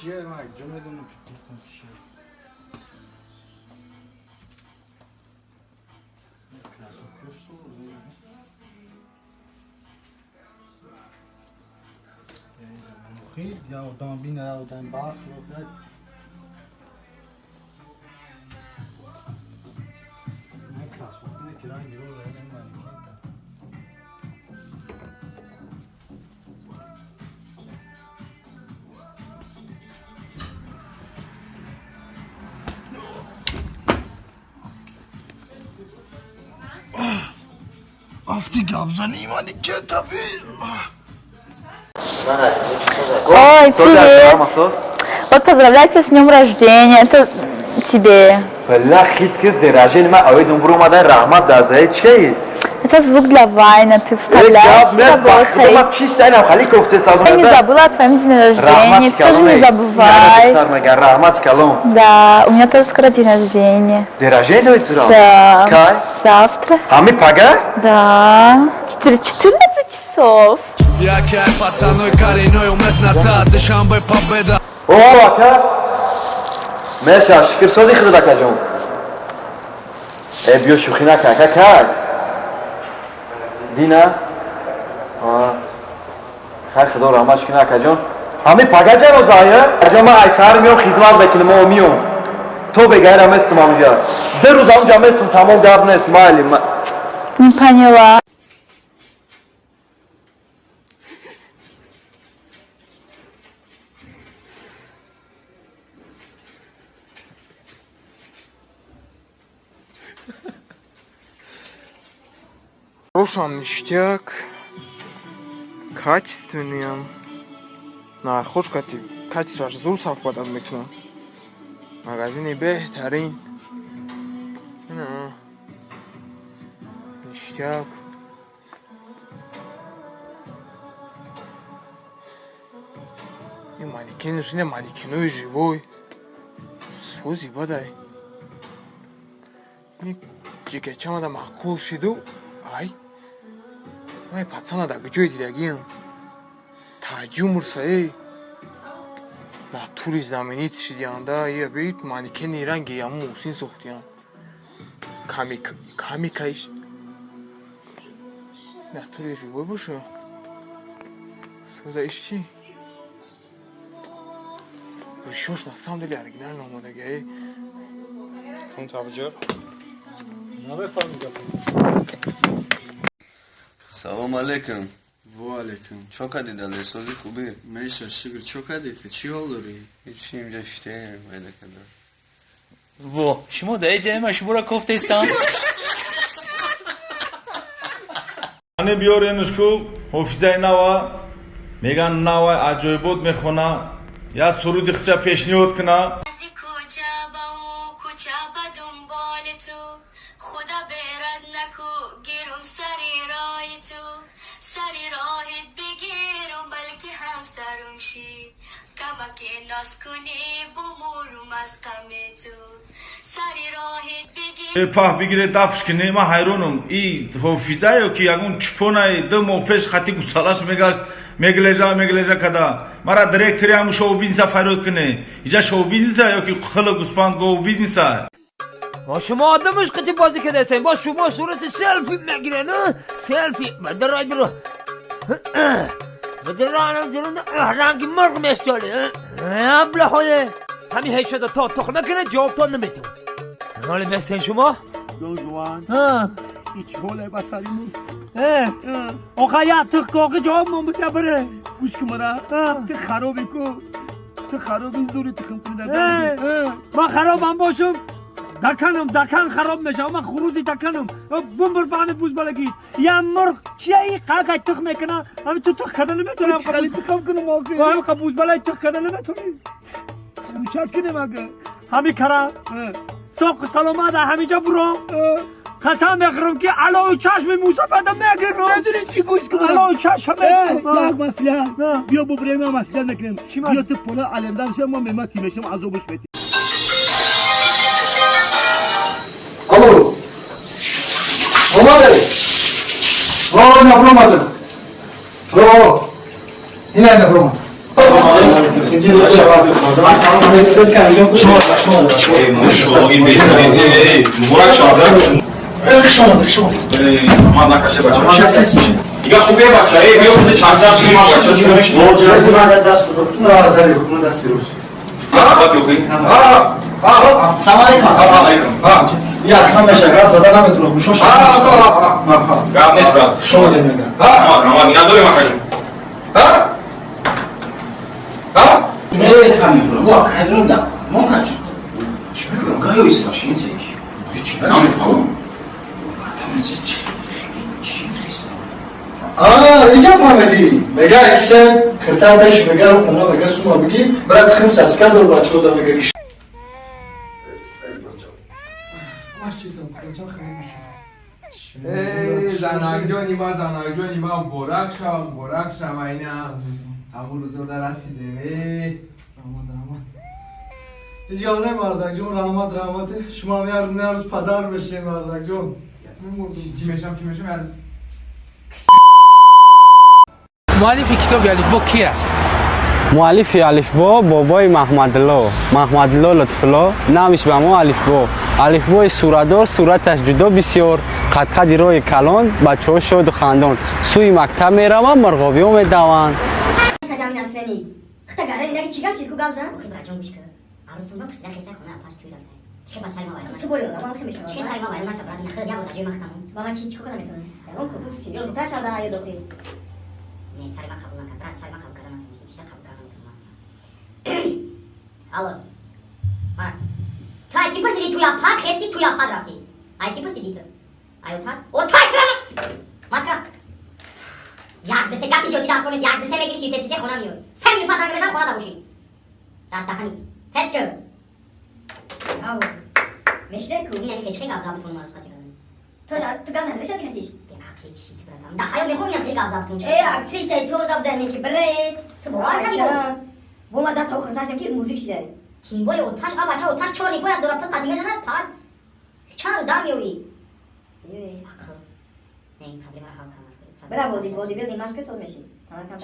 Чие, ман ҷо медонам, чие. Кроссовкаш сӯза. Я одам бина, я одам барқ. Кроссовки ки ранги роза. Афти гапзани манекен таби. Ой, привет. Вот, поздравляю тебя с днем рождения. Это тебе. Бля, хиткис день рождения ма авидум брумадан, раҳмат дазае чей? Это звук для вайна. Ты вставляешь и работай. Я не забыла о твоем дне рождения. Ты тоже не забывай. Раҳмат калом. Да, у меня тоже скоро день рождения. День рождения дорӣ туро? Да. Кай? Завтра. Ҳами пага? Да. 14 часов. Якай пацаной коренной уместно Душанбе победа. О, ака. Меша, шукр, сози худат, акаҷон. Э, биё, шӯхӣ нака, ака, кай? Дина? Хай, худо раҳмат кунад, акаҷон. Ҳами пага ҷанозая? Акаҷон, ман ай саҳар меом, хизмат мекунам, мо миём. То бегайра местум ҳамҷа. 2 рӯз ҳамҷа местум, тамом, гап нест, майли. Не поняла. Рошам ништяк. Качественныйам. Нархош кати качествоаш зур совпадать мекунам. Магазини беҳтарин. Ина. Ништяк. Ин манекенш, ина манекенои живой. Сози бадай. Ини ҷигарчамада маъқул шиду. Ай. Май пацана да куҷое дидагиам? Таъҷуб мурса, эй. Натури знаменит шидианда, ия бит манекени ранги яму Муҳсин сохтиян. Камик, камикаиш. Натури живой боша. Соза иш чӣ? Ришош на самом деле оригинально омадаги, эй. Кун тавҷур. Намефаҳми гапо. Салом алейкум. Во алейкум. Чо кардӣ, дале, сози, хубӣ? Меша, шукр, чо кардӣ? Ту чӣ ҳол дорӣ? Ҳечи, инҷа шитем, майда када. Во, шумо дар ҷои ман шуморо кофтестам. Ане биёренушку ҳофизаи нава, меган нава аҷоибот мехона, я суруди хича пешниҳод куна. Кӯча ба ӯ кӯча ба дунболи ту, худо берад наку гирум сари роҳи ту, сари роҳит бигирум, балки ҳамсарум шӣ, камаке ноз кунӣ, бумурум аз ғами ту, сари роҳит бигир. Паҳ бигире, дафш кине, ман ҳайронам, и ҳофиза ё ки ягон чупонаи 2 моҳ пеш хати гусалаш мегашт, меглежа меглежа када мара директори ҳаму шоу бизнеса фарёд кине, иҷа шоу бизнеса ё ки хилы гӯспанд гоу бизнеса. Шумо одамаш қичи бозӣ кардастен, бо шумо сурати селфи мегирен, селфи бадарайдро бадаранам ранги мурғ местоли аблаҳое ҳами ҳешада то тоқ накунад, ҷавобтон наметавон. Ҳоле местен шумо. Донжуан, ҳеч ҳоле ба саримон. Оха, як тиқ коғи ҷавоб мон бика бире. Гӯш ки мара, ту хароби ку, ту хароби, зури тухм кунда. Ман харобам бошум, даканам дакан хароб мешавам, ман хурузи даканам. Бумбур ба ҳами бузбалагӣ. Я мурғ чия и қалқай тих мекуна, ҳами ту тих карда наметонам. Хали тухм кунам охи. Ҳами қа бузбалай тих карда наметонӣ. Чак кунем ага. Ҳами кара соқ саломат ҳамиҷа буро. Қасам мехӯрам ки алои чашми мусафада мегирам. Медонӣ чӣ, гӯш кун. Алои чашм. Як маслиҳат. Биё бубурем, маслиҳат мекунем. Биё, ту пола алемдам шам, мо мемати мешам, азобаш метем. Алло. Омаде? О, ина буромадем. О, ина, ина буромад. Занакҷони ма муборак шав, муборак шав, айна ҳамун рӯзода расидем. Ҳеҷ гап не, мардакҷон, раҳмат, раҳмат. Шумо ҳам як рӯз на рӯз падар мешавед, мардакҷон. Чӣ мешам, чӣ мешам? Муаллифи китоби алифбо ки аст? Муаллифи алифбо бобои Маҳмадло, Маҳмадло Лутфулло, номиш ба мо алифбо. Алифбои суратдор, сураташ ҷудо бисёр, қадқади роҳи калон, бачаҳо шоду хандон. Сӯи мактаб мераванд, мурғобиҳо медаванд. Алло. Та ки пурсиди туя пад хести туя пад рафтӣ. Ай ки пурсиди ту? Ай отар? Отар кирам! Матра. Як десе гапи зиёдӣ дар кор нест, як десе мегири 33 33 хона миёй. 3 минут пас занг мезанам хона да бошӣ. Дар даҳани. Тез кун. Ау. Мешидай ку? Ин ами хечхе гап зад бутон марус қати кардам. Ту ту гап назади саб катиш? Беақли чӣ ту братам. Да ҳаё мехоҳам инам хеле гап зад бутон. Э, актриса ту зад дай меки бре. Ту бовар кардӣ? Бо ма да то хурсанд шудам ки мужик шидай. Тимболи оташ а бача оташ чор никои аз дора пил қати мезанад, пак чанд рӯз дам меёвӣ. Ақл. Не, ин проблемаро ҳал кардам. Бра бодибилдинг машқ соз мешӣ. Танакам.